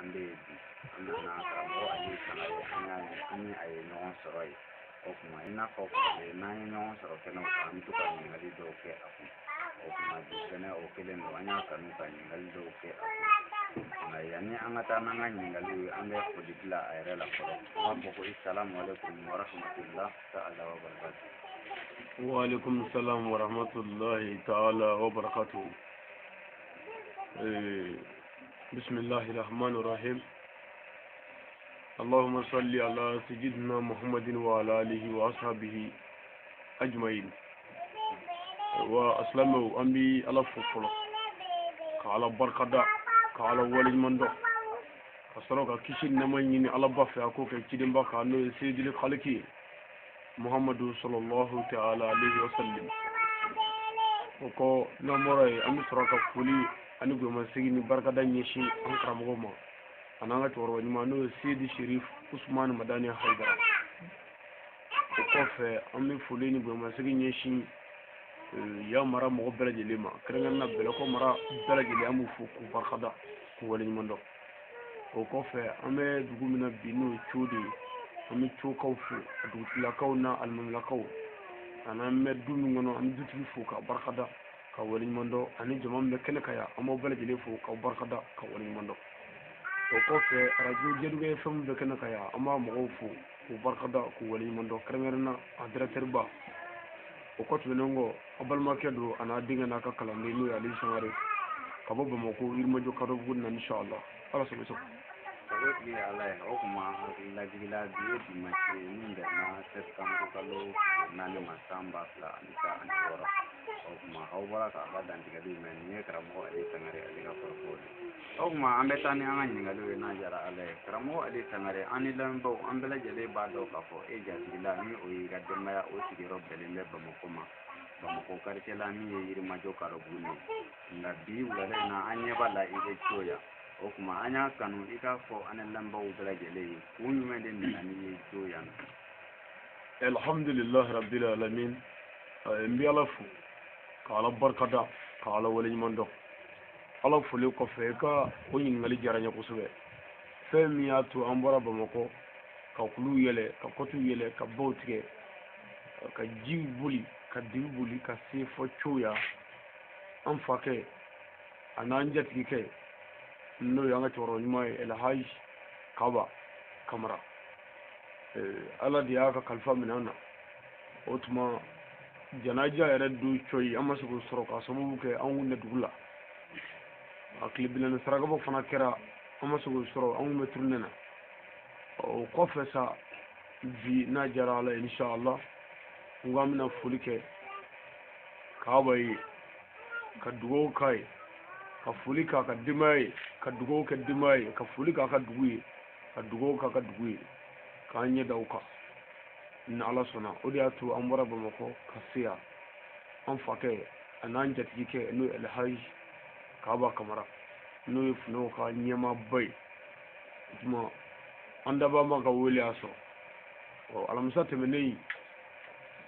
An bɛ yen bi, an nana karamɔgɔ Ali Sangare, an y'a ye, an ni a ye ɲɔgɔn sɔrɔ yen. O tuma, i n'a fɔ kɔrɔlen, n'an ye ɲɔgɔn sɔrɔ kɛnɛw kan, an bɛ to ka ɲininkali dɔw kɛ a kun. O tuma, bi fɛnɛ o kelen don, an y'a kanu ka ɲininkali dɔw kɛ a kun. Nka yanni an ka taa n'an ka ɲininkaliw ye, an bɛ foli bila a yɛrɛ la fɔlɔ. An b'a fɔ ko isalamu aleykum wa rahmatulah ta'ala wa barakatuh. Wa alaikum salam wa rahmatullahi ta'ala wa barakatuh. Bismillahi rahmani rahim. Allahumma salli ala sayyidina Muhammadin wa ala alihi wa ashabihi ajma'in. Wa asilamɛw, an bi Ala fo fɔlɔ, ka Ala barikada, ka Ala waleɲuman dɔn, ka sɔrɔ ka kisi nɛɛma ɲini Ala ba fɛ, a k'o kɛ cidenba kan, n'o ye seyidili kaliki ye, Muhammadu sallallahu ta'ala alaihi wa sallam. O kɔ, n'an bɔra yen, an bɛ sɔrɔ ka foli ani bonyamasegin ni barikada ɲɛsin an karamɔgɔw ma, ani an ka cɛkɔrɔba ɲuman, n'o ye Seyidi Sherif Usumani Madani Hayidara. O kɔfɛ, an bɛ foli ni bonyamasegin ɲɛsin yan mara mɔgɔ bɛɛ lajɛlen ma, kɛrɛnkɛrɛnnenya Bɛlɛkɔ mara bɛɛ lajɛlen, an b'u fo k'u barikada, k'u waleɲuman dɔn. O kɔfɛ, an bɛ dugu min na bi, n'o ye Co de ye, an bɛ Cokaw fo, a dugutigilakaw n'a alimamilakaw, ani an bɛ du min kɔnɔ, an bɛ dutigi fo k'a barikada, ka waleɲuman dɔn, ani jama min bɛ kɛnɛ kan yan, an b'aw bɛɛ lajɛlen fo k'aw barikada, ka waleɲuman dɔn. O kɔfɛ, arajo Jɛdugɛ FM bɛ kɛnɛ kan yan, an b'a mɔgɔw fo k'u barikada, k'u waleɲuman dɔn, kɛrɛnkɛrɛnnenya a directeur ba. O kɔ tɛmɛnen kɔ, a balimakɛ don, a n'a denkɛ n'a ka kalanden, n'o ye Ali Sangare, ka bɔ Bamakɔ, Yirimajɔ Kadɔbugu na, inshallah. Ala sago sago. Sago tigi ye Ala ye. O tuma, hakililajigila, bi ye dimanche ye min bɛnna septembre kalo 4 ma, san 2016. O tuma, aw bɔra k'a ka dantigɛliw mɛn. Nin ye karamɔgɔ Ali Sangare, ale ka kɔrɔfɔw de. O tuma, an bɛ taa ni an ka ɲininkaliw ye n'a diyara Ala ye. Karamɔgɔ Ali Sangare, an ni lamɛnbaaw, an bɛɛ lajɛlen b'a dɔn k'a fɔ e jatigila, ni o y'i ka denbaya, o sigiyɔrɔ bɛnnen bɛ Bamakɔ ma, Bamakɔ quartier la min ye Yirimajɔ Kadɔbugu ye. Nka bi wulada in na, an ɲɛ b'a la i bɛ Co yan. O tuma, an y'a kanu i k'a fɔ an ni lamɛnbaaw bɛɛ lajɛlen ye, kun jumɛn de nana n'i ye Co yan? Alhamdulilahi rabbil alamin. N bɛ Ala fo, ka Ala barikada, ka Ala waleɲuman dɔn. Ala foli kɔfɛ, i ka o ɲininkali diyara n ye kosɛbɛ. Fɛn min y'a to an bɔra Bamakɔ, ka kuluw yɛlɛ, ka kɔtiw yɛlɛ, ka baw tigɛ, ka jiw boli, ka dibi boli, ka se fɔ Co yan, an fakɛ a n'an jatigikɛ, n'o ye an ka cɛkɔrɔba ɲuman ye, Elhaji Kaba Kamara, Ala de y'a ka kalifa minɛ an na. O tuma, janaja yɛrɛ don cɔyi, an ma se k'o sɔrɔ, k'a sababu kɛ an kun tɛ dugu la. A tile 40 sarakabɔ fana kɛra, an ma se k'o sɔrɔ, an kun bɛ tournée na. O kɔfɛ sa, bi n'a diyara Ala ye, inshallah, n ko an bɛna foli kɛ Kaba ye, ka dugawu k'a ye, ka foli k'a ka denbaya ye, ka dugawu kɛ denbaya ye, ka foli k'a ka dugu ye, ka dugawu k'a ka dugu ye, k'an ɲɛ da o kan ni Ala sɔnna. O de y'a to an bɔra Bamakɔ ka se yan, an fakɛ a n'an jatigikɛ, n'o ye Elhaji Kaba Kamara, n'o ye funɛw ka ɲɛmaaba ye. O tuma, an dabaa ma ka wele y'a sɔrɔ. Ɔ, alamisa tɛmɛnen,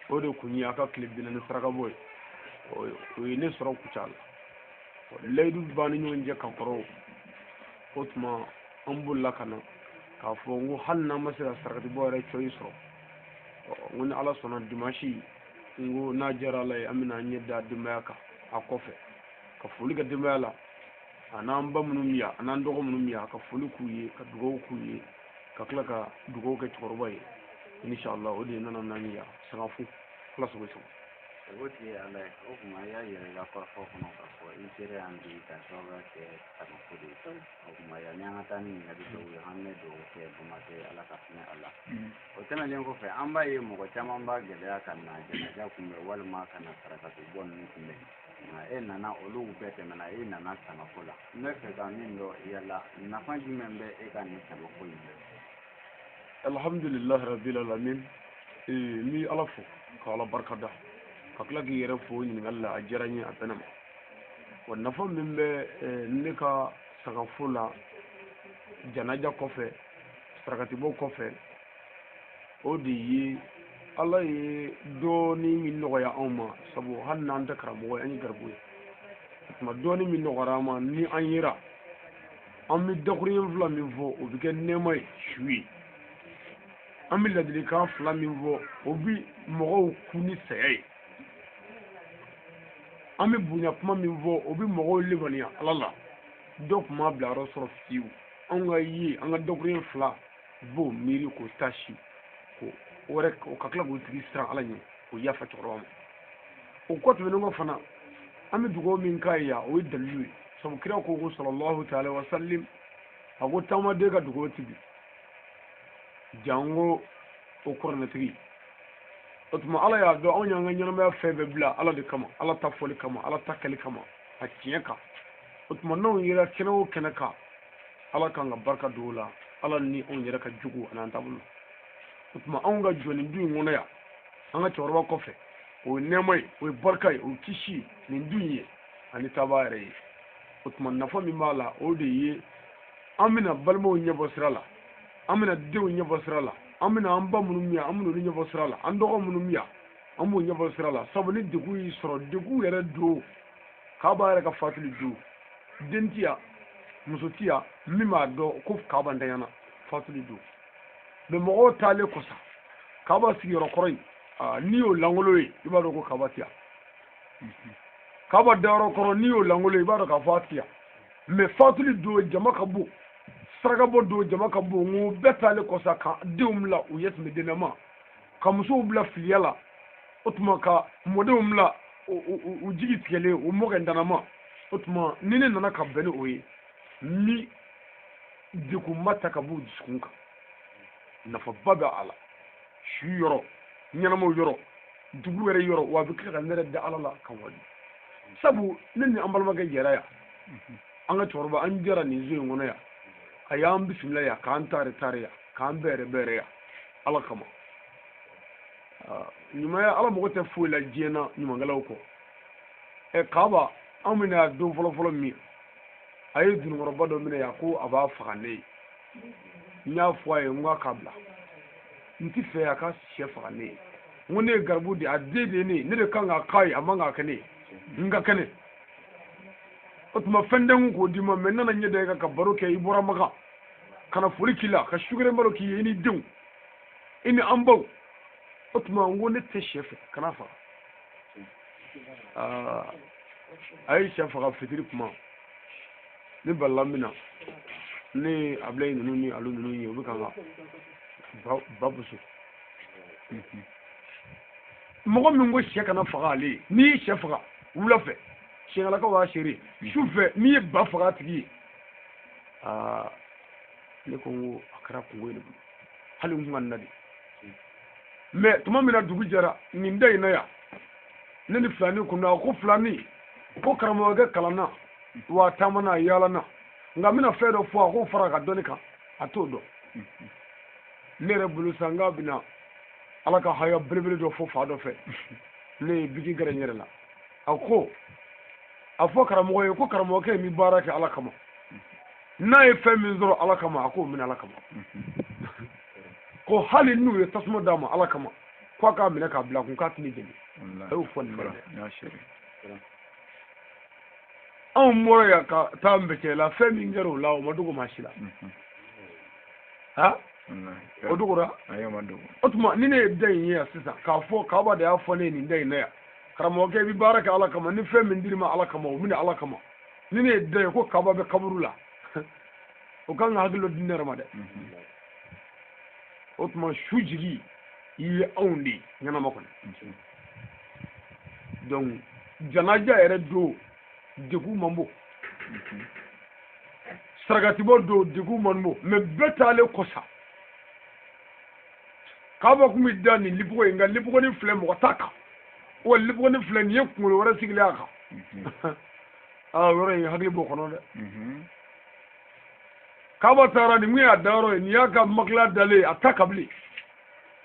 o de kun ye a ka tile 40 sarakabɔ ye. O ye ne sɔrɔ Kucala. Layidu b'an ni ɲɔgɔn cɛ ka kɔrɔ. O tuma, an bolila ka na k'a fɔ n ko hali n'an ma se ka sarakatibɔ yɛrɛ cɔyi sɔrɔ, n ko ni Ala sɔnna, dimanche, n ko n'a diyara Ala ye, an bɛna an ɲɛ da denbaya kan a kɔfɛ, ka foli kɛ denbaya la, a n'an ba minnu bɛ yan, a n'an dɔgɔ minnu bɛ yan, ka foli k'u ye, ka dugawu k'u ye, ka tila ka dugawu kɛ cɛkɔrɔba ye, inshallah. O de nana n'an ye yan Sangafo. Ala sago sago. Sago tigi ye Ala ye. O tuma, i y'a yira i ka kɔrɔfɔ kɔnɔ k'a fɔ i sera yan bi ka sababuya kɛ Sangafo de ye. O tuma, yanni an ka taa ni ɲininkali dɔw ye, an bɛ dugawu kɛ Bamakɔ ye, Ala ka hinɛ a la. O tɛmɛnen kɔfɛ, an b'a ye mɔgɔ caman b'a gɛlɛya ka na janaja kunbɛn walima ka na sarakati bɔ ninnu kunbɛn, nka e nana, olu bɛɛ tɛmɛna, e nana Sangafo la. N bɛ fɛ ka min dɔn, yala nafa jumɛn bɛ e ka nin Sangafo in na? Alhamdulilahi rabbil alamin. N bɛ Ala fo, ka Ala barikada, ka tila k'i yɛrɛ fo ɲininkali la. A diyara n ye, a bɛnna ma. Wa nafa min bɛ ne ka Sangafo la, janaja kɔfɛ, sarakatibɔ kɔfɛ, o de ye Ala ye dɔɔni min nɔgɔya anw ma, sabu hali n'an tɛ karamɔgɔ ye, an ye garibu ye. O tuma, dɔɔni min nɔgɔyara an ma, ni an yera An bɛ dakuruɲɛ fila min fɔ, o bɛ kɛ nɛɛma ye su ye. An bɛ ladilikan fila min fɔ, o bɛ mɔgɔw kun ni saya ye. An bɛ bonya kuma min fɔ, o bɛ mɔgɔw limaniya Ala la. Dɔ tun m'a bila yɔrɔ sɔrɔ fiyewu. Anw ka ye an ka dakuruɲɛ fila b'o miiri k'o tasi k'o wɛrɛ o ka tila k'o tigi siran Ala ɲɛ, k'o yafa cɛkɔrɔba ma. O kɔ tɛmɛnen kɔ fana, an bɛ dugawu min k'a ye yan, o ye dalilu ye. Sabu kira ko ko sallallahu ta'ala wa sallim, a ko taamaden ka dugawu ti bin janko o kuranɛtigi. O tuma Ala y'a dɔn anw y'an ka ɲɛnamaya fɛn bɛɛ bila Ala de kama, Ala ta fɔli kama, Ala ta kɛli kama, a tiɲɛ kan. O tuma n'anw yera kɛnɛ o kɛnɛ kan, Ala kan ka barika don o la, Ala ni anw yɛrɛ ka jugu ani an taabolo. O tuma anw ka jɔ nin du in kɔnɔ yan, an ka cɛkɔrɔba kɔfɛ, o ye nɛɛma ye, o ye barika ye, o ye kisi ye nin du in ye ani taabaa yɛrɛ ye. O tuma nafa min b'a la, o de ye an bɛna balimaw ɲɛbɔ sira la, an bɛna denw ɲɛbɔ sira la, an bɛna an ba minnu bɛ yan, an bɛna olu ɲɛbɔ sira la, an dɔgɔ minnu bɛ yan, an b'o ɲɛbɔ sira la. Sabu ni degun y'i sɔrɔ, degun yɛrɛ don Kaba yɛrɛ ka fatuli don, den ti yan, muso ti yan min b'a dɔn ko Kaba ntanyana fatuli don. Mɛ mɔgɔw taalen kɔsa, Kaba sigiyɔrɔ kɔrɔ in, n'i y'o lankolon ye, i b'a dɔn ko Kaba ti yan. Kaba dayɔrɔ kɔrɔ, n'i y'o lankolon ye, i b'a dɔn k'a fɔ a ti yan. Mɛ fatuli don jama ka bon, sarakabɔ don jama ka bon, n ko bɛɛ taalen kɔsa ka denw bila u ye tun bɛ dennama, ka musow bila filiya la, o tuma ka mɔdenw bila u jigi tigɛlen u mɔkɛ ntanama. O tuma ni ne nana ka bɛn ni o ye, ni degunba ta ka b'u dusukun kan, nafaba bɛ a la. Su yɔrɔ, ɲɛnamaw yɔrɔ, dugu yɛrɛ yɔrɔ, wa a bɛ tila ka ne yɛrɛ da Ala la ka waju. Sabu ne ni an balimakɛ jɛra yan, an ka cɛkɔrɔba, an jɛra nin so in kɔnɔ yan, a y'an bisimila yan, k'an taare taare yan, k'an bɛrɛ bɛrɛ yan Ala kama. Ɲumanya, Ala mago tɛ foyi la diɲɛ na ɲumankɛlaw kɔ. Kaba, an bɛna don fɔlɔfɔlɔ min, a ye dununkɔrɔba dɔ minɛ yan ko a b'a faga ne ye. N y'a fɔ a ye, n ko a k'a bila, n ti fɛ a ka sɛ faga ne ye. N ko ne ye garibu de ye, a den de ye ne ye, ne de kan k'a k'a ye, a man k'a kɛ ne ye, n ka kɛnɛ. O tuma fɛn tɛ n kun k'o d'i ma, mɛ n nana ɲɛ da i kan ka baro kɛ. I bɔra Makan ka na foli k'i la, ka sukɛrɛ baro k'i ye, i ni denw, i ni an baw. O tuma n ko ne tɛ sɛ fɛ, kana faga. A ye sɛ faga fitiri kuma, ne balila min na, ne Abilayi ninnu ni alu ninnu ye, u bɛ kan ka ba boso. Mɔgɔ min ko sɛ kana faga ale ye, n'i ye sɛ faga wula fɛ, sɛnɛgalakaw b'a seere, su fɛ n'i ye ba faga a tigi ye. Ne ko n ko a kɛra kungo ye ne bolo, hali n kun ka n na de. Mɛ tuma min na dugu jɛra, nin da in na yan, ne ni filani kun na, ko filani ko karamɔgɔkɛ kalanna wa a taamana, a yaalana, nka n bɛna fɛn dɔ fɔ a k'o fara a ka dɔnni kan, a t'o dɔn. Ne yɛrɛ bolo sa, n k'a bɛna Ala ka haya belebele dɔ fɔ fa dɔ fɛ. Ne ye biki gɛrɛ n yɛrɛ la. A ko a fɔ karamɔgɔ ye ko karamɔgɔkɛ min baara kɛ Ala kama, n'a ye fɛn min sɔrɔ Ala kama, a k'o minɛ Ala kama. Ko hali n'u ye tasuma d'a ma Ala kama, ko a k'a minɛ k'a bila kun, k'a tɛna jeni. A y'o fɔ nin bɛɛ. Anw bɔra yan ka taa Nbɛcɛ la, fɛn min kɛra o la, o ma dogo maa si la. Ha, o dogora. O tuma ni ne ye da in ye yan sisan, k'a fɔ Kaba de y'a fɔ ne ye nin da in na yan, karamɔgɔkɛ i bɛ baara kɛ Ala kama, ni fɛn min dir'i ma Ala kama, o minɛ Ala kama. Ni ne ye da ye ko Kaba bɛ kaburu la, o kan ka hakili dɔ di ne yɛrɛ ma dɛ. O tuma su jigi i ye anw de ye ɲɛnama kɔnɔ. Donc janaja yɛrɛ don degun man bon, sarakatibɔ don degun man bon, mɛ bɛɛ taalen kɔsa, Kaba kun bɛ da nin libugo in nka libugoni filɛ mɔgɔ t'a kan, wa libugoni filɛ nin ye kunkolo wɛrɛ sigilen a kan. Aa, yɔrɔ in hakili b'o kɔnɔ dɛ. Kaba taara nin kun y'a dayɔrɔ ye, nin y'a ka makila dalen a ta kabili.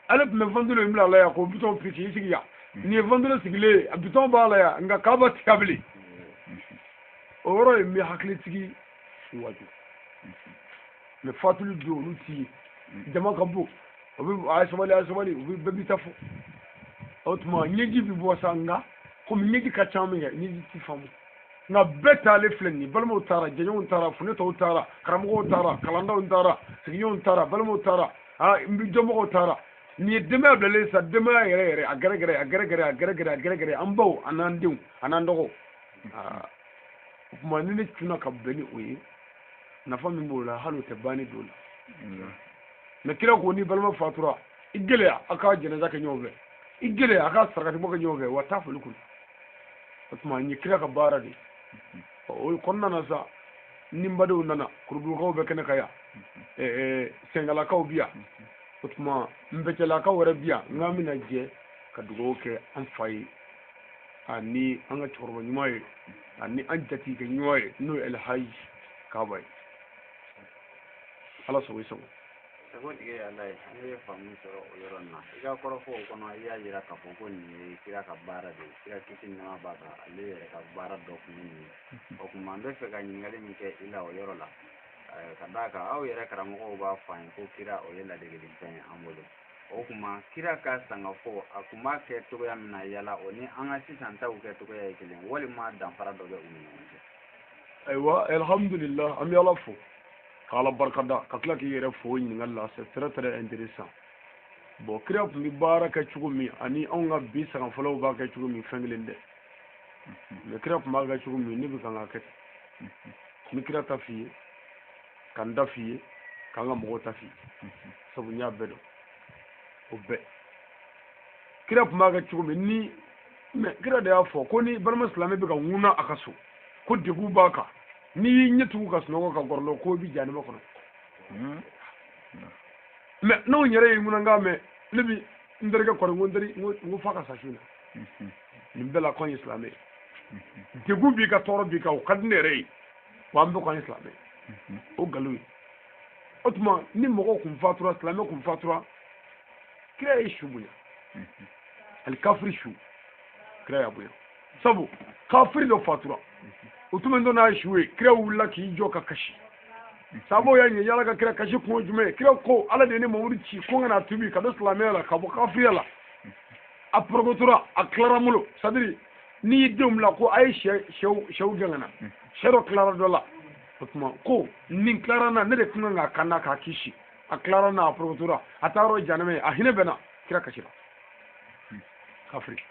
Ale tun bɛ ventilo in bila a la yan k'o bitɔn piri k'i sigi yan. Nin ye ventilo sigilen ye, a bitɔn b'a la yan, nka Kaba ti kabili. O yɔrɔ in bɛ hakilitigi waju. Mɛ fatuli don olu ti ye, jama ka bon, o bɛ a ye sabali, a ye sabali, u bɛ bɛɛ b'i ta fɔ. O tuma ɲɛji bɛ bɔ sa, nka komi ɲɛji ka ca min kɛ, ɲɛji ti faamu. Nka bɛɛ taalen filɛ nin ye, balimaw taara, jɛɲɔgɔnw taara, funɛtɔw taara, karamɔgɔw taara, kalandenw taara, sigiɲɔgɔnw taara, balimaw taara, jɔnmɔgɔw taara. Nin ye denbaya bilalen sa, denbaya yɛrɛ yɛrɛ, a gɛrɛgɛrɛ, a gɛrɛgɛrɛ, a gɛrɛgɛrɛ, a gɛrɛgɛrɛ, an baw a n'an denw a n'an dɔgɔw. O tuma ni ne cunna ka bɛn ni o ye, nafa min b'o la, hali o tɛ ban ni don la. Mɛ kira ko ni balima fatura, i gɛlɛya a ka jɛnɛja kɛ ɲɔgɔn fɛ, i gɛlɛya a ka sarakatibɔ kɛ ɲɔgɔn fɛ, wa taa foli kun. O tuma n ye kira ka baara de ye. O kɔnɔna na sa, ni n badenw nana, kurudugukaw bɛ kɛnɛ kan yan, sɛngalakaw bi yan, o tuma nbɛcɛlakaw yɛrɛ bi yan, n k'an bɛna jɛ ka dugawu kɛ an fa ye, ani an ka cɛkɔrɔba ɲuman ye, ani an jatigikɛ ɲuman ye, n'o ye Elhaji Kaba ye. Ala sago i sago. Sago tigi ye Ala ye. An ye faamu sɔrɔ o yɔrɔ in na. I ka kɔrɔfɔw kɔnɔ, i y'a jira k'a fɔ ko nin ye kira ka baara de ye. Kira kisi ni nɛɛma b'a kan, ale yɛrɛ ka baara dɔ tun ye nin ye. O tuma n bɛ fɛ ka ɲininkali min kɛ i la o yɔrɔ la, ka d'a kan aw yɛrɛ karamɔgɔw b'a fɔ an ye ko kira o ye ladegelifɛn ye an bolo. O tuma kira ka sangafo, a tun b'a kɛ cogoya min na, yala o ni an ka sisan taw kɛ cogoya ye kelen, walima danfara dɔ bɛ u ni ɲɔgɔn cɛ? Ayiwa, alhamdulillah, an bɛ Ala fo k'Ala barikada, ka tila k'i yɛrɛ fo ɲininkali la. C'est très très intéressant. Bon, kira tun bɛ baara kɛ cogo min ani anw ka bi sagafɔlaw b'a kɛ cogo min, fɛn kelen tɛ. Mais kira tun b'a kɛ cogo min, ne bɛ kan k'a kɛ ten. N bɛ kira ta f'i ye, ka n ta f'i ye, k'an ka mɔgɔw ta f'i ye, sabu n y'a bɛɛ dɔn o bɛɛ. Kira tun b'a kɛ cogo min ni, mais kira de y'a fɔ ko ni balima silamɛ bɛ ka ŋuna a ka so, ko degun b'a kan, n'i y'i ɲɛ tugu ka sunɔgɔ ka gɔrɔlɔ, ko i bɛ jahanama kɔnɔ. Mais n'anw yɛrɛ ye ŋunankan mɛn, ne bi n terikɛ kɔrɔ, n ko n teri, n ko f'a ka sa su in na. Nin bɛɛ la k'anw ye silamɛ ye, degun b'i ka, tɔɔrɔ b'i kan, o ka di ne yɛrɛ ye, wa an bɛɛ k'an ye silamɛ ye, o nkalon ye. O tuma ni mɔgɔw kun fatura, silamɛ kun fatura, kira ye su bonya, ali kafiri su kira y'a bonya, sabu kafiri dɔ fatura, o tuma dɔ n'a ye su ye, kira wulila k'i jɔ ka kasi. Sababu y'a ɲɛ yala ka kira kasi kun ye jumɛn ye? Kira ko Ala de ye ne Mamadu ci ko n ka na tubi ka don silamɛya la, ka bɔ kafiriya la. A porokotora, a tilara n bolo, c'est à dire n'i y'i denw bila ko a ye sɛw gɛn ka na, sɛ dɔ tilara dɔ la, o tuma ko nin tilara n na, ne de tun kan k'a kanda k'a kisi, a tilara n na, a porokotora, a taara yɔrɔ janɛmɛ ye, a hinɛ bɛ n na, kira kasira kafiri.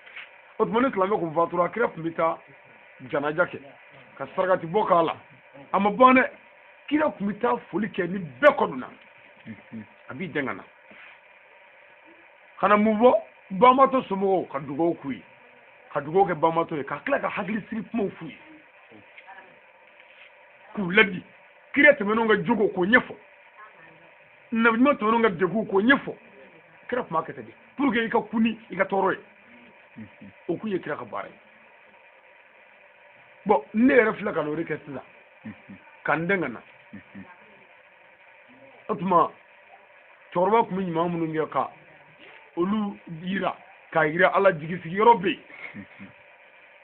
O tuma ni silamɛ kun fatura, kira tun bɛ taa janaja kɛ ka sarakati bɔ k'a la, a ma ban dɛ, kira tun bɛ taa foli kɛ ni bɛɛ kɔ donna, a b'i dɛn ka na ka na mun fɔ banbaatɔ somɔgɔw, ka dugawu k'u ye, ka dugawu kɛ banbaatɔ ye, ka tila ka hakilisigi kumaw f'u ye, k'u ladi kira tɛmɛnenw ka jogo k'o ɲɛfɔ, nabi ɲuman tɛmɛnenw ka degun k'o ɲɛfɔ. Kira tun b'a kɛ ten de pour que i ka kun ni i ka tɔɔrɔ ye, o kun ye kira ka baara ye. Bon, ne yɛrɛ filɛ ka n'o de kɛ sisan, ka n den ka na. O tuma cɛkɔrɔba tun bɛ ɲuman minnu kɛ ka olu yira, k'a yira Ala jigisigiyɔrɔ bɛ yen.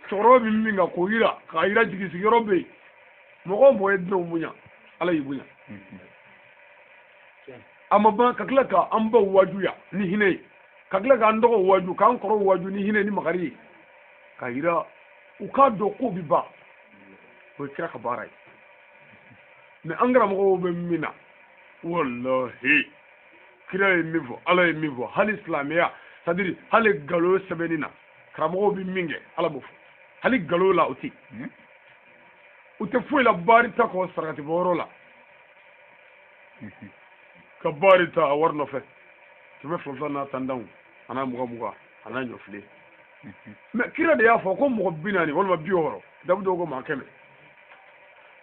Cɛkɔrɔba bɛ min kan k'o yira, k'a yira jigisigiyɔrɔ bɛ yen. Mɔgɔ o mɔgɔ ye dunanw bonya, Ala y'i bonya. A ma ban ka tila k'an baw wajuya ni hinɛ ye, ka tila k'an dɔgɔw waju, k'an kɔrɔw waju ni hinɛ ni makari ye, k'a yira u k'a dɔn k'o bɛ ban. O ye kira ka baara ye. Mais an karamɔgɔw bɛ min na, walahi kira ye min fɔ, Ala ye min fɔ, hali silamɛya, c'est à dire hali nkalon sɛbɛnni na, karamɔgɔw bɛ min kɛ, Ala b'o fɔ. Hali nkalon la, o tɛ yen. U tɛ foyi la baari ta kɔ sarakati bɔyɔrɔ la, ka baari ta a wari nɔfɛ, 200 2 n'a tantanw, a n'a 20 20, a n'a ɲɔfilen. Mais kira de y'a fɔ ko mɔgɔ 40 walima 60, dabu dɔw ko maa 100,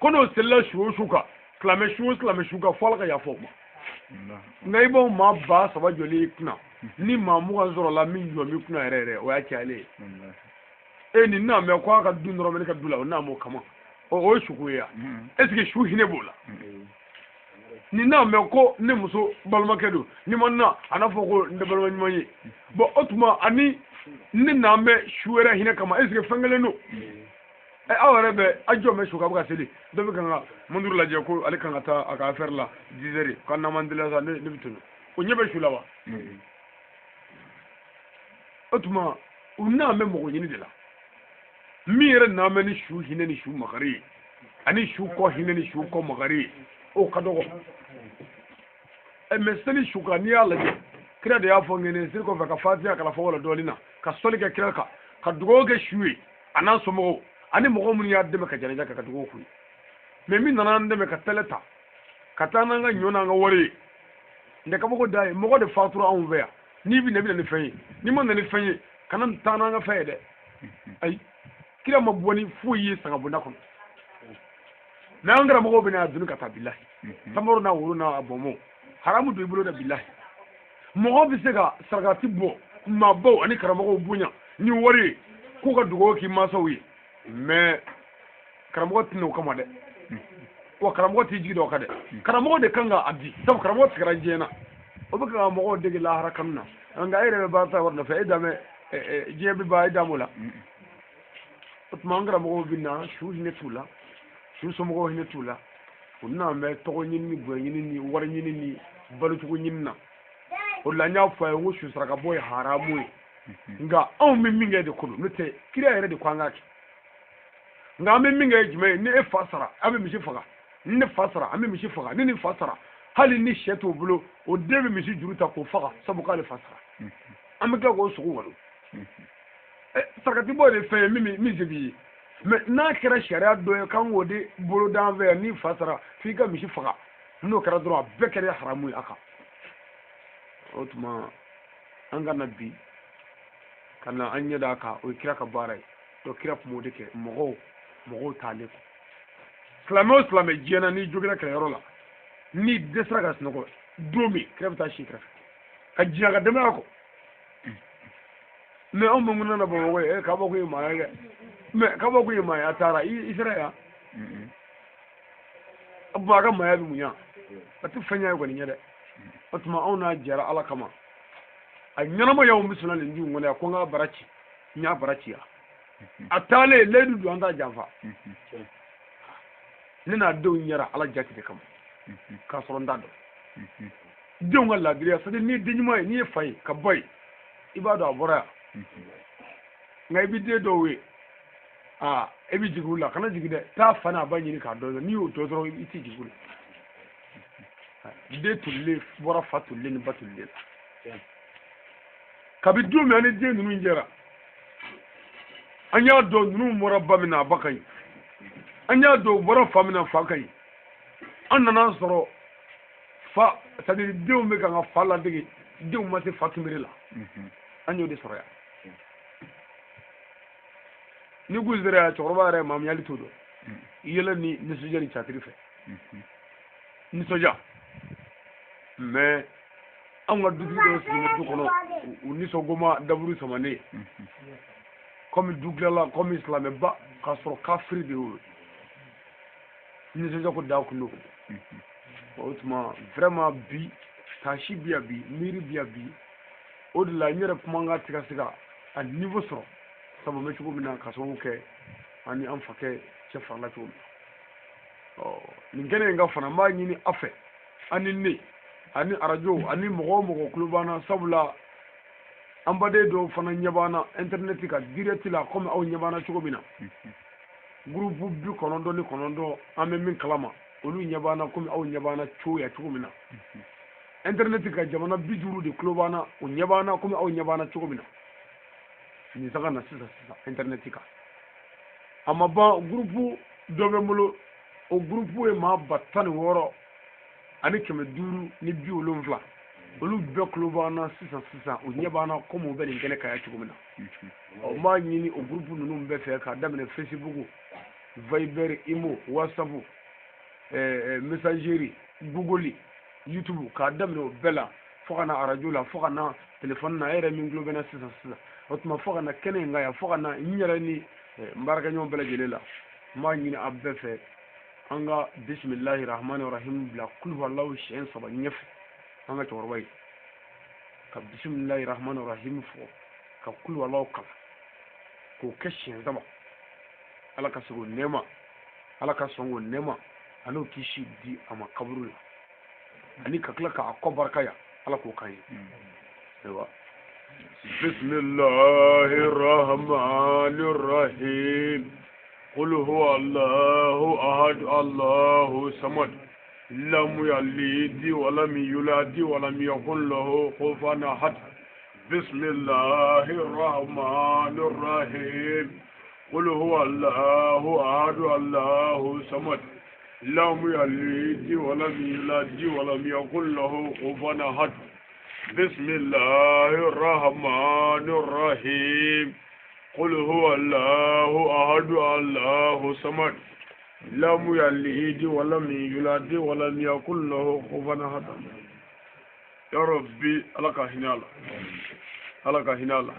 ko n'o selila su o su kan, silamɛ su o silamɛ su kan, fo Ala ka yafa o ma. Nka i b'o maa 3000 jɔlen i kunna, ni maa 20 sɔrɔla min jɔ b'i kunna yɛrɛ yɛrɛ, o y'a cayalen ye. E nin n'a mɛn ko a ka du dɔrɔn bɛ ne ka du la, o n'a m'o kama, o ye suko ye yan. Est ce que su hinɛ b'o la? Nin n'a mɛn ko ne muso balimakɛ don, ni ma na a n'a fɔ ko n tɛ balima ɲuman ye. Bon, o tuma ani ne n'an bɛ su wɛrɛ hinɛ kama, est ce que fɛn kelen don? Aw yɛrɛ bɛ a jɔ bɛ su kan, a bɛ ka seli, dɔ bɛ kan ka montre lajɛ ko ale kan ka taa a ka affaire la 10 heures, k'a n'an man teliya sa, ne bɛ tɛmɛ, o ɲɛ bɛ su la wa? O tuma u n'an bɛ mɔgɔ ɲini de la. Min yɛrɛ n'an bɛ ni su hinɛ ni su makari ye ani su kɔ hinɛ ni su kɔ makari ye, o ka dɔgɔ. Mɛ seli su kan, n'i y'a lajɛ, kira de y'a fɔ ŋɛnɛ seli kɔfɛ ka fatiya kalan fɔ wala dɔɔnin na, ka sɔli kɛ kira kan, ka dugawu kɛ su ye a n'a somɔgɔw ani mɔgɔ minnu y'a dɛmɛ ka janaja kɛ, ka dugawu k'u ye. Mɛ min nana an dɛmɛ ka tɛlɛ ta ka taa n'an ka ɲɔ n'an ka wari ye, n tɛ kabako da ye. Mɔgɔ de fatura anw fɛ yan. N'i bɛ na, i bɛ na ni fɛn ye. N'i ma na ni fɛn ye, kana taa n'an ka fɛn ye dɛ. Ayi, kira ma bɔ ni foyi ye sagabonda kɔnɔ. Mɛ an karamɔgɔw bɛ n'a dun ka taa, bilahi, tamaro n'a woro n'a bɔnbɔn haramu don i bolo dɛ. Bilahi, mɔgɔ bɛ se ka sarakati bɔ, maabaw ani karamɔgɔw bonya ni wari ye k'u ka dugawu k'i mansaw ye. Mɛ karamɔgɔ tɛ n'o kama dɛ. Wa karamɔgɔ t'i jigi da o kan dɛ. Karamɔgɔ de kan ka a di, sabu karamɔgɔ tigɛra diɲɛ na, o bɛ ka mɔgɔw dege lahara kanu na. Nka e yɛrɛ bɛ baara ta wari nɔfɛ, e dan bɛ diɲɛ bɛ ban, e dan b'o la. O tuma an karamɔgɔw bɛ na, su hinɛ t'u la, su somɔgɔw hinɛ t'u la. U na bɛ tɔgɔ ɲini ni bonya ɲini ni wari ɲini ni balocogo ɲini na. O de la n y'a fɔ a ye n ko su saraka bɔ ye haramu ye. Nka anw bɛ min kɛ de ko don, n'o tɛ kira yɛrɛ de ko an k'a kɛ. Nka an bɛ min kɛ ye jumɛn ye? Ni e fa sara, an bɛ misi faga. Ni ne fa sara, an bɛ misi faga. Ni nin fa sara, hali ni sɛ t'o bolo, o den bɛ misi juru ta k'o faga, sabu k'ale fa sara. An bɛ tila k'o sogo walo. Sarakati bɔ de fɛn ye min se b'i ye. Mɛ n'a kɛra sariya dɔ ye k'an k'o de bolo d'an fɛ yan, n'i fa sara f'i ka misi faga, n'o kɛra dɔrɔn, a bɛɛ kɛra haramu ye a kan. O tuma an ka na bi ka na an ɲɛ d'a kan, o ye kira ka baara ye. Donc kira tun b'o de kɛ mɔgɔw t'ale kɔ. Silamɛ o silamɛ diɲɛ na, n'i joginna kɛlɛyɔrɔ la, n'i dɛsɛra ka sunɔgɔ don min, kira bɛ taa si kɛrɛfɛ ka jigin a ka denbaya kɔ. Mɛ anw bɛ mun na Bamakɔ ye? Kabako ye maa ye dɛ. Mɛ kabako ye maa ye, a taara i sera yan, a ka maaya bɛ mun ɲa? A tɛ fɛn ɲa ye kɔni ɲɛ dɛ. O tuma anw n'a jɛra Ala kama, a ɲɛnama y'anw bɛ sɔnna nin du in kɔnɔ yan ko n k'a bara ci, n y'a bara ci yan. A taalen layidu don, an t'a janfa. Ne n'a denw ɲɛra Ala jati de kama, k'a sɔrɔ n t'a dɔn. Denw ka laadiriya, c'est à dire n'i ye den ɲuman ye, n'i ye fa ye ka ba ye, i b'a dɔn a bɔra yan. Nka i bɛ den dɔw ye, aa, e bɛ jigin u la. Kana jigin dɛ, taa fa n'a ba ɲini k'a dɔn. N'i y'o dɔn dɔrɔn, i tɛ jigin u la. Den tolilen bɔra fa tolilen ni ba tolilen la. Kabi don min an ni den ninnu jɛra, an y'a dɔn ninnu bɔra ba min na, a ba ka ɲi. An y'a dɔn u bɔra fa min na, fa ka ɲi. An nana sɔrɔ fa, c'est à dire denw bɛ kan ka fa ladege, denw ma se fa kinbiri la. An y'o de sɔrɔ yan. Ni kun sera yan, cɛkɔrɔba yɛrɛ maa min hali t'o dɔn, yɛlɛ ni nisɔndiya ni catiri fɛ nisɔndiya. Mɛ anw ka dutigi dɔw sigilen bɛ du kɔnɔ, u nisɔngoma daburu samanen komi du tilala komi silamɛba, k'a sɔrɔ kafiri de y'o ye. Nisɔndiya ko da kun don. O tuma vraiment bi taasi bi yan, bi miiri bi yan bi. O de la n yɛrɛ kumakan tɛ ka se ka a niveau sɔrɔ, sabu n bɛ cogo min na, ka sababu kɛ an ni an fakɛ cɛ farala cogo min na. Ɔ nin kɛnɛ in ka fana, n b'a ɲini aw fɛ, an ni ne ani arajo ani mɔgɔ o mɔgɔ tulo b'an na, sabula an baden dɔw fana ɲɛ b'an na internet kan direct la komi aw ɲɛ b'an na cogo min na. Groupe 99 an bɛ min kalama, olu ɲɛ b'an na komi aw ɲɛ b'an na cogoya cogo min na. Internet kan jamana 50 de tulo b'an na, o ɲɛ b'an na komi aw ɲɛ b'an na cogo min na. Nin saga na sisan sisan internet kan, a ma ban. Groupe dɔ bɛ n bolo, o groupe ye maa 16570, olu bɛɛ tulo b'an na sisan sisan, u ɲɛ b'an na komi u bɛ nin kɛnɛ kan yan cogo min na. Ɔ n b'a ɲini o groupe ninnu bɛɛ fɛ, k'a daminɛ Facebook, Viber, Imo, WhatsApp, messagerie, Google, YouTube, k'a daminɛ o bɛɛ la fo ka na arajo la, fo ka na téléphone na, e yɛrɛ min tulo bɛ n na sisan sisan. O tuma fo ka na kɛnɛ in kan yan, fo ka na n yɛrɛ ni n baarakɛɲɔgɔn bɛɛ lajɛlen la, n b'a ɲini a bɛɛ fɛ, an ka bisimilahi rahmani rahim bila kuluhalaw siɲɛ 3 ɲɛfɛ an ka cɛkɔrɔba ye, ka bisimilahi rahmani rahim fɔ, ka kuluhalaw kalan k'o kɛ siɲɛ 3. Ala ka segin o nɛɛma, Ala ka sɔn k'o nɛɛma ani o kisi di a ma kaburu la, ani ka tila k'a kɔ barika yan, Ala k'o k'an ye. Ayiwa. Bisimilahi rahmani rahim. Qul huwa Allahu ahad Allahu samad. Lam yalid wa lam yulad wa lam yakun lahu kufuwan ahad. Bisimilahi rahmani rahim. Qul huwa Allahu ahad Allahu samad. Lam yalid wa lam yulad wa lam yakun lahu kufuwan ahad. Bisimilahi rahmani rahim. Qul huwa Allahu ahad Allahu samad. Lam yalid wa lam yulad wa lam yakun lahu kufuwan ahad. Ya Rabbi, Ala ka hinɛ a la, Ala ka hinɛ a la,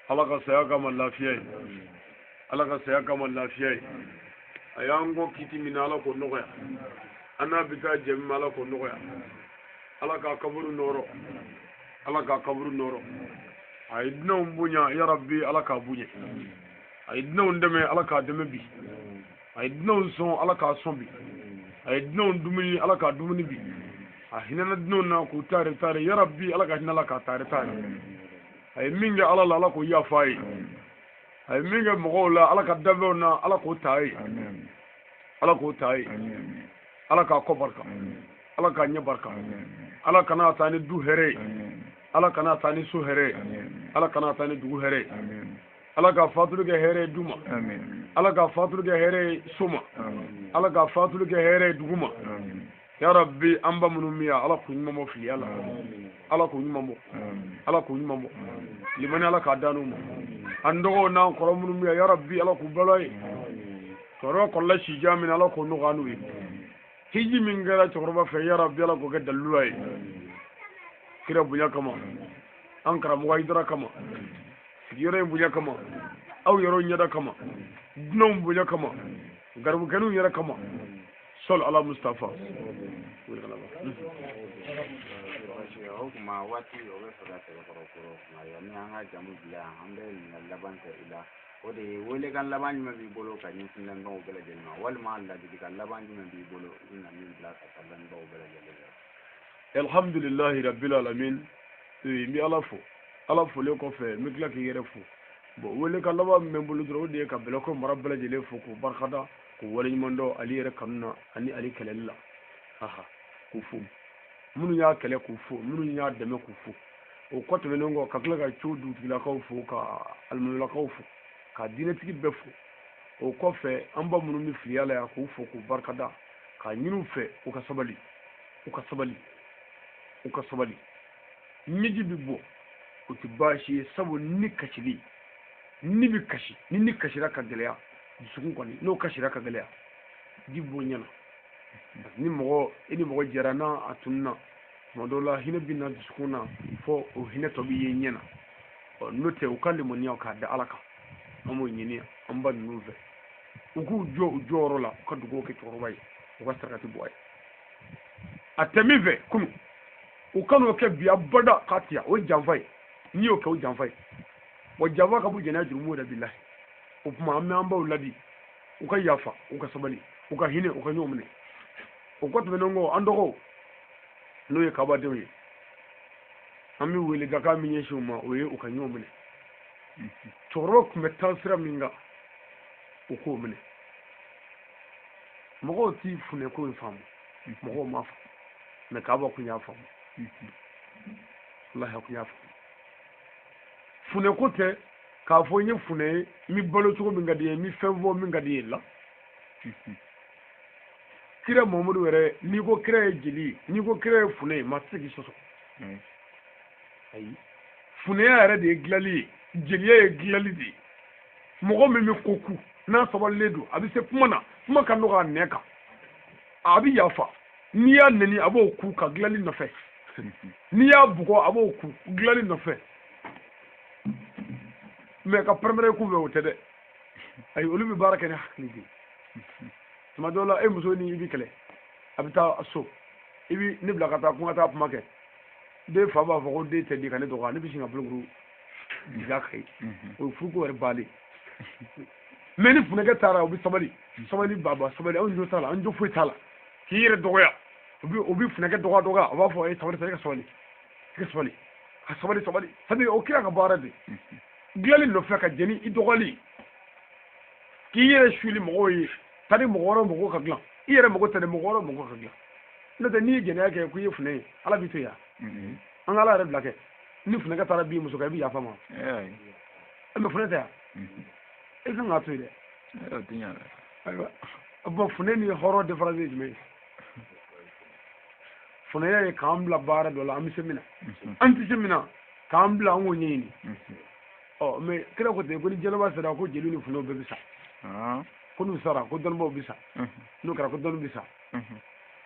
Ala ka saya kama lafiya ye, Ala ka saya kama lafiya ye. A y'an kɔ kiti min na, Ala k'o nɔgɔya. An n'a bɛ taa jɛ min ma, Ala k'o nɔgɔya. Ala k'a kaburu nɔrɔ, Ala k'a kaburu nɔrɔ. A ye dunanw bonya, ya Rabbi, Ala k'a bonya. A ye dunanw dɛmɛ, Ala k'a dɛmɛ bi. A ye dunanw sɔn, Ala k'a sɔn bi. A ye dunanw dumuni, Ala k'a dumuni bi. A hinɛna dunanw na k'u taare taare, ya Rabbi, Ala ka hinɛ la k'a taare taare. A ye min kɛ Ala la, Ala k'o yafa a ye. A ye min kɛ mɔgɔw la, Ala ka danfɛnw na, Ala k'o ta ye. Ala k'o ta ye. Ala k'a kɔ barika, Ala k'a ɲɛ barika. Ala kana taa ni du hɛrɛ ye, Ala kana taa ni so hɛrɛ ye, Ala kana taa ni dugu hɛrɛ ye. Ala ka fatuli kɛ hɛrɛ ye du ma, Ala ka fatuli kɛ hɛrɛ ye so ma, Ala ka fatuli kɛ hɛrɛ ye dugu ma. Ya Rabbi, an ba minnu min yan, Ala k'u ɲuman bɔ filiya la, Ala k'u ɲuman bɔ, Ala k'u ɲuman bɔ limani, Ala k'a d'an ma. An dɔgɔw n'an kɔrɔ minnu min yan, ya Rabbi, Ala k'u balo ye. Cɛkɔrɔba kɔrɔla sija min, Ala k'o nɔgɔya n'u ye. Hiji min kɛra cɛkɔrɔba fɛ, ya Rabbi, Ala k'o kɛ daliluya ye. Kira bonya kama, an karamɔgɔ Hayidara kama, sigiyɔrɔ in bonya kama, aw yɛrɛw ɲɛda kama, dunanw bonya kama, garibukɛninw yɛrɛ kama. Sɔli ala Mustafa. O tuma waati o bɛ fɛ ka sɛbɛkɔrɔ kɔrɔ, nka yanni an ka jamu bila yan, an bɛ ɲininkali laban kɛ i la. O de ye welekan laban jumɛn b'i bolo ka ɲɛsin lamɛnbagaw bɛɛ lajɛlen ma, walima ladilikan laban jumɛn b'i bolo i bɛna min bila ka taa lamɛnbagaw bɛɛ lajɛlen ma? Alhamdulilahi rabbil alamin. N bɛ Ala fo. Ala folen kɔfɛ, n bɛ tila k'i yɛrɛ fo. Bon, welekan laban min bɛ n bolo dɔrɔn, o de ye ka Bɛlɛko mara bɛɛ lajɛlen fo, k'o barikada, k'o waleɲuman dɔn ale yɛrɛ kanu na ani ale kɛlɛli la. Aha, k'u fo, minnu y'a kɛlɛ k'u fo, minnu y'a dɛmɛ k'u fo. O kɔ tɛmɛnen kɔ, ka tila ka co dugutigilakaw fo, ka alimamilakaw fo, ka diinɛtigi bɛɛ fo. O kɔfɛ, an ba minnu bɛ filiya la yan, k'u fo, k'u barikada, k'a ɲini u fɛ u ka sabali, u ka sabali, u ka sabali. Ɲɛji bɛ bɔ, o tɛ baasi ye, sabu ni kasili, ni bɛ kasi, ni kasira ka gɛlɛya dusukun kɔni, n'o kasira ka gɛlɛya, ji bɔ ɲɛ na. Ni mɔgɔ i ni mɔgɔ jɛra n'a a tununa, tuma dɔw la hinɛ bɛ na dusukun na, fo o hinɛ tɔ bɛ ye ɲɛ na. Ɔ, n'o tɛ, u ka limaniya k'a da Ala kan. An b'o ɲini an ba ninnu fɛ, u k'u jɔ u jɔyɔrɔ la, u ka dugawu kɛ cɛkɔrɔba ye, u ka sarakati bɔ a ye. A tɛ min fɛ kunun, u kan'o kɛ bi abada k'a tiya, o ye janfa ye. N'i y'o kɛ, o janfa ye. Wa janfa ka bon jɛnɛya jurumu yɛrɛ bilahi. O tuma, an bɛ an baw ladi, u ka yafa, u ka sabali, u ka hinɛ, u ka ɲɔgɔn minɛ. O kɔ tɛmɛnen kɔ, an dɔgɔw, n'o ye kabadenw ye, an bɛ wele dakan min ɲɛsin u ma, o ye u ka ɲɔgɔn minɛ. Cɛkɔrɔba tun bɛ taa sira min kan, u k'o minɛ. Mɔgɔw t'i funɛ ko in faamu, mɔgɔw m'a faamu, mɛ kaba kun y'a faamu. Walahi, a kun y'a faamu. Funɛ ko tɛ k'a fɔ n ye funɛ ye, n bɛ balo cogo min ka di ye, n bɛ fɛn fɔ min ka di ye la. Kira Mamadu yɛrɛ, n'i ko kira ye jeli ye, n'i ko kira ye funɛ ye, maa tɛ se k'i sɔsɔ. Ayi, funɛya yɛrɛ de ye dilanli ye, jeliya ye dilanli de ye. Mɔgɔ min bɛ ko ku n'a sabalilen don, a bɛ se kuma na, kuma ka nɔgɔ a nɛn kan, a bɛ yafa. N'i y'a nɛni, a b'o ku ka dilanli nɔfɛ. N'i y'a bugɔ, a b'o ku dilanli nɔfɛ. Mɛ ka pɛrɛnpɛrɛn kun fɛ, o tɛ dɛ. Ayi, olu bɛ baara kɛ ni hakili de ye. Tuma dɔw la, e muso ni i bɛ kɛlɛ, a bɛ taa so, i bɛ ne bila ka taa ko n ka taa kuma kɛ. Den fa b'a fɔ ko den tɛ di ka ne dɔgɔya, ne bɛ sin ka bolokuru jigin a kan ye. O ye furuko yɛrɛ bannen. Mɛ ni funɛkɛ taara, o bɛ sabali, sabali baba, sabali, anw jo t'a la, an jo foyi t'a la. K'i yɛrɛ dɔgɔya, o bɛ funɛkɛ dɔgɔya dɔgɔya, a b'a fɔ e sabali sa, e ka sabali, e ka sabali. Ka sabali sabali, c'est-à-dire o kira ka baara de dilanli nɔfɛ ka jɛni i dɔgɔli k'i yɛrɛ suli mɔgɔw ye, c'est-à-dire mɔgɔ wɛrɛ mɔgɔw ka dilan, i yɛrɛ mɔgɔ tɛ dɛ, mɔgɔ wɛrɛ mɔgɔw ka dilan. N'o tɛ n'i ye jɛnɛya kɛ k'i ye funɛ ye, ala b'i to yan. An ka ala yɛrɛ bila kɛ, ni funɛkɛ taara bin muso kan, i bɛ yafa ma. Mais funɛ tɛ yan, i kan k'a to yen dɛ. Ayiwa, bon, funɛ ni hɔrɔn différence ye jumɛn ye? Funɛya ye k'an bila baara dɔ la, an bɛ se min na, an tɛ se min na, k'an bila an k'o ɲɛɲini. Ɔ mais kira ko ten ko ni jɛnɛba sera, ko jeliw ni funɛw bɛɛ bɛ sa. Ko n'u sara, ko dɔnnibaw bɛ sa. N'o kɛra, ko dɔnni bɛ sa.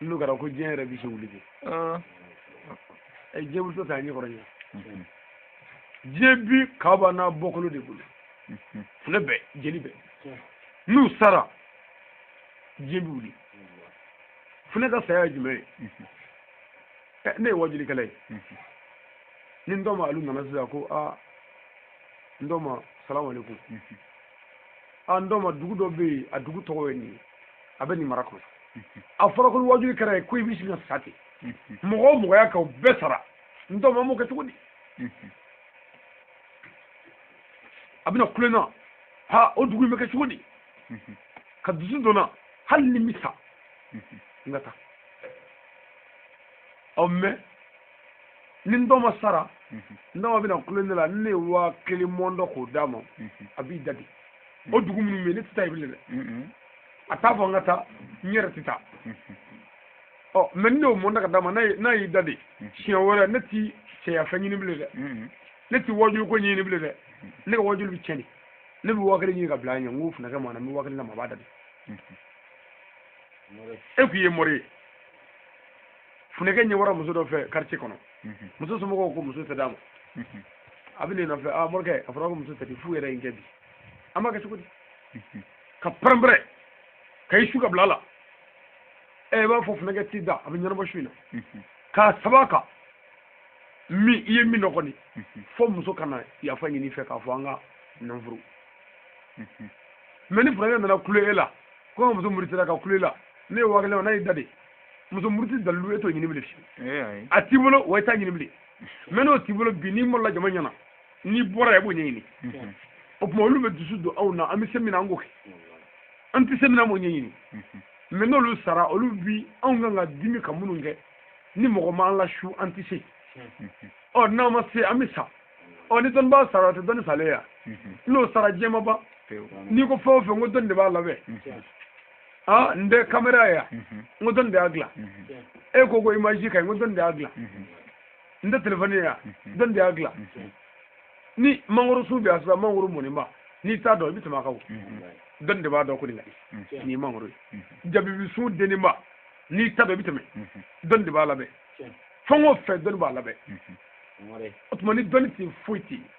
N'o kɛra, ko diɲɛ yɛrɛ bɛ se wuli de. Ɛ, diɲɛ wulitɔ tɛ a ɲɛ kɔrɔ ɲɛ. Diɲɛ bi kaba n'a bɔkolo de bolo, funɛ bɛɛ, jeli bɛɛ, n'u sara, diɲɛ bɛ wuli. Funɛ ka saya ye jumɛn ye? Ne ye wajulikɛla ye. Ni n dɔ ma alu nana sisan ko aa, n dɔ ma, salamu aleykum. Aa, n dɔ ma, dugu dɔ bɛ yen, a dugu tɔgɔ ye nin ye, a bɛ nin mara kɔnɔ. A fɔra ko ni wajuli kɛra yen, ko i bɛ sin ka sa ten. Mɔgɔ o mɔgɔ y'a kɛ, o bɛɛ sara. N dɔ ma, an b'o kɛ cogo di? A bɛna kule na ha, o dugu in bɛ kɛ cogo di? Ka dusu donna, hali ni n bɛ sa, n ka taa. Ɔ mais ni n dɔ ma sara, n dɔ ma bɛna kule ne la, ni ne ye 1000 mɔndɔ k'o d'a ma, a b'i da di. O dugu minnu bɛ yen, ne tɛ taa yen bilen dɛ. A t'a fɔ n ka taa, n yɛrɛ tɛ taa. Ɔ mais ni ne y'o mɔndɔ ka d'a ma, n'a y'i da de, siɲɛ wɛrɛ ne ti cɛya fɛn ɲini bilen dɛ, ne ti wajulu ko ɲini bilen dɛ. Ne ka wajulu bɛ tiɲɛ de. Ne bɛ 1000 ɲini ka bila a ɲɛ, n ko funɛkɛ ma na, n bɛ 1000 d'a ma, a b'a da de. E k'i ye mori ye, funɛkɛ ɲɛ bɔra muso dɔ fɛ quartier kɔnɔ, muso somɔgɔw ko muso tɛ d'a ma. A bɛ n'i nɔfɛ, aa morikɛ, a fɔra ko muso tɛ di, fu yɛrɛ ye n kɛ bi, an b'a kɛ cogo di? Ka pɛrɛn-pɛrɛn ka i su ka bila a la. Ɛ, i b'a fɔ funɛkɛ t'i da, a bɛ ɲɛnabɔ su in na k'a saba kan min i ye min dɔn kɔni, fo muso ka na yafa ɲini i fɛ k'a fɔ an ka nin furu. Mais ni funɛkɛ nana kule e la ko n ka muso murutira ka kule e la, ne ye 1000 n'a y'i da de, muso muruti dalilu e t'o ɲini bilen fiyewu. A t'i bolo wa, i t'a ɲini bilen. Mais n'o t'i bolo bi, n'i malola jama ɲɛna, n'i bɔra yan, i b'o ɲɛɲini. O tuma olu bɛ dusu don anw na, an bɛ se min na, an k'o kɛ, an tɛ se min na, an b'o ɲɛɲini. Mais n'olu sara, olu bi anw kan ka dimi ka minnu kɛ, ni mɔgɔ m'an lasu, an tɛ se. Ɔ n'an ma se, an bɛ sa. Ɔ ni dɔnnibaa sara, o tɛ dɔnni salen ya? N'o sara, diɲɛ ma ban. N'i ko fɛn o fɛn, ko dɔnni de b'a labɛn. Ah, n tɛ caméra ye yan, n ko dɔnni de y'a dilan. E ko ko image ka ɲi, n ko dɔnni de y'a dilan. N tɛ téléphone ye yan, dɔnni de y'a dilan. Ni mangoro sun bɛ yan sisan, mangoro mɔnenba, n'i t'a dɔn, i bɛ tɛmɛ a kan. O dɔnni de b'a dɔn ko nin ka di, nin ye mangoro ye. Jabibi sun denninba, n'i t'a dɔn, i bɛ tɛmɛ. Dɔnni de b'a labɛn. Fɛn o fɛn, dɔnni b'a labɛn. O tuma ni dɔnni tɛ, foyi tɛ yen.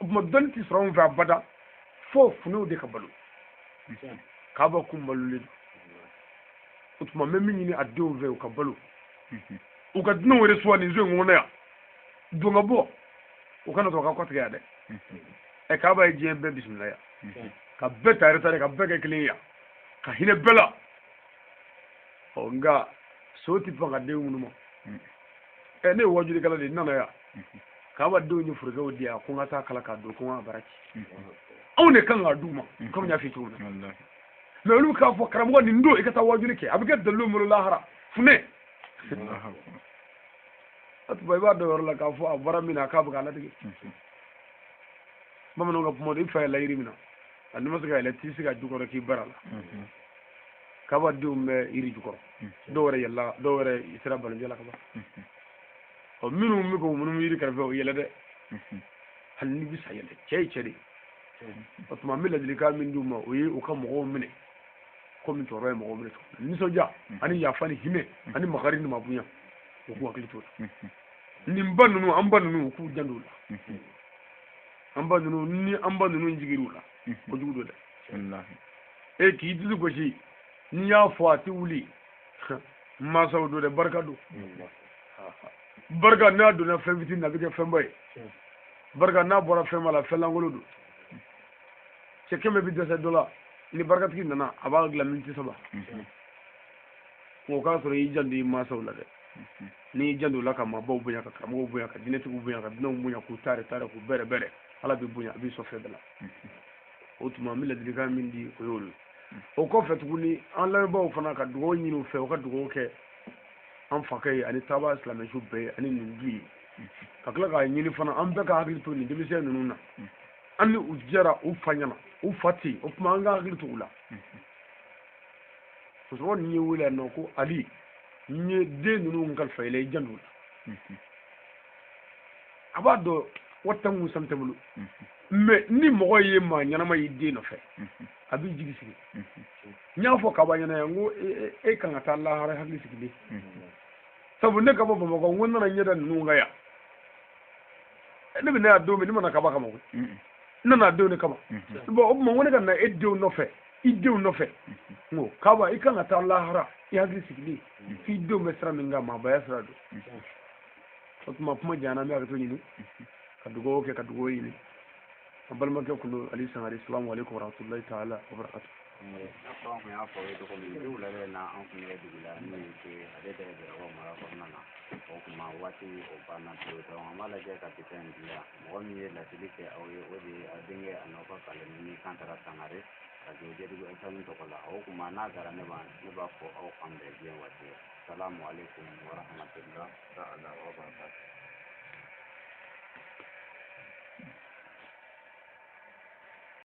O tuma dɔnni tɛ sɔrɔ anw fɛ abada, fo funɛw de ka balo. Kaba kun balolen don. O tuma n bɛ min ɲini a denw fɛ, u ka balo, u ka dunanw recevoir nin so in kɔnɔ yan, don ka bɔ, u kana sɔrɔ ka kɔtigɛ yan dɛ. Ɛ, kaba ye diɲɛ bɛɛ bisimila yan, ka bɛɛ ta retard, ka bɛɛ kɛ kelen ye yan, ka hinɛ bɛɛ la. Ɔ nka so tɛ pan ka den minnu ma. Ɛ, ne ye wajulikɛla de ye, n nana yan, kaba denw ye forokɛw di yan ko n ka taa kala k'a don, ko n ka bara ci. Anw de kan k'a d'u ma, komi n y'a f'i cogo min na. Mais olu k'a fɔ karamɔgɔ nin don, i ka taa wajuli kɛ, a bɛ kɛ dalilu bolo lahara funɛ. O tuma i b'a dɔn yɔrɔ la k'a fɔ a bɔra min na, k'a bɛ k'a latigɛ. Bamananw ka kuma don, i fa yɛlɛla yiri min na, a n'i ma se ka yɛlɛ, t'i se ka jukɔrɔ k'i bara la. Kaba denw bɛ yiri jukɔrɔ, dɔw yɛrɛ yɛlɛla, dɔw yɛrɛ sera balonjɛ la ka ban. Ɔ minnu bɛ k'o munumunu yiri kɛrɛfɛ, o yɛlɛ dɛ, hali n'i bɛ sa, yɛlɛ, cɛ ye cɛ de ye. O tuma n bɛ ladilikan min d'u ma, o ye u ka mɔgɔw minɛ komi cɛkɔrɔba ye mɔgɔw minɛ cogo min na, nisɔndiya ani yafa ni hinɛ ani makari ni mabonya, u k'u hakili t'o la. Nin ba ninnu, an ba ninnu, u k'u janto u la. An ba ninnu, ni an ba ninnu jigir'u la, kojugu don dɛ. E k'i dusu gosi, n'i y'a fɔ a tɛ wuli, mansaw don dɛ. Barika don, barika n'a donna fɛn fitinin na, a bɛ kɛ fɛnba ye. Barika n'a bɔra fɛnba la, fɛn lankolon don. Cɛ 100 bɛ dɛsɛ dɔ la, ni barikatigi nana, a b'a dilan miniti 3. O k'a sɔrɔ i janto i mansaw la dɛ. N'i y'i janto o la, ka maabaw bonya, ka karamɔgɔw bonya, ka diinɛtigiw bonya, ka dunanw bonya, k'u tare tare, k'u bɛrɛ bɛrɛ, Ala b'i bonya, a b'i sɔn fɛn bɛɛ la. O tuma, n bɛ ladilikan min di, o y'o ye. O kɔfɛ tuguni, an lamɛnbaaw fana ka dugawu ɲini u fɛ, u ka dugawu kɛ an fakɛ ye ani taaba silamɛsu bɛɛ ye ani nin du ye, ka tila k'a ɲini fana an bɛɛ ka hakili to nin denmisɛn ninnu na. An ni u jɛra u fa ɲɛna, u fa tɛ yen, o tuma an ka hakili to u la. Musokɔrɔba ninnu ye wele yan nɔ ko Ali, n ye den ninnu kalifa i la, i janto u la. A b'a dɔn wari tɛ n kun, sanu tɛ n bolo, mais ni mɔgɔ ye maa ɲɛnama y'i den nɔfɛ, a b'i jigi sigi. N y'a fɔ kaba ɲɛna yan, n ko e kan ka taa lahara hakili sigilen, sabu ne ka bɔ Bamakɔ, n ko n nana ɲɛ da ninnu kan yan. Ne bɛ na yan don min, ne ma na kaba kama koyi, n nana denw de kama. Bon, o tuma, n ko ne ka na e denw nɔfɛ, i denw nɔfɛ. N ko kaba, i kan ka taa lahara i hakili sigilen, f'i denw bɛ sira min kan, maabaya sira don. O tuma, kuma janyana, n bɛ hakɛto ɲini, ka dugawu kɛ, ka dugawu ɲini. An balimakɛ kun don, Ali Sangare. Salamu aleykum warahmatulahi taala wabarakatu. N'a fɔ an kun y'a fɔ aw ye cogo min, bi wulada in na, an kun bɛ dugu la min ye ale bɛ Bɛrɛbɔ mara kɔnɔna na. O tuma, waati o banna pewu. Donc an b'a lajɛ ka bi ta in bila. Mɔgɔ min ye laseli kɛ aw ye, o de ye aw denkɛ a n'aw ka kalanden Kantara Sangare, radio Jɛdugu FM tɔgɔ la. O tuma, n'a dara ne ma, ne b'a fɔ aw kan bɛn diɲɛ waati. Salamu aleykum warahmatulah taala wa.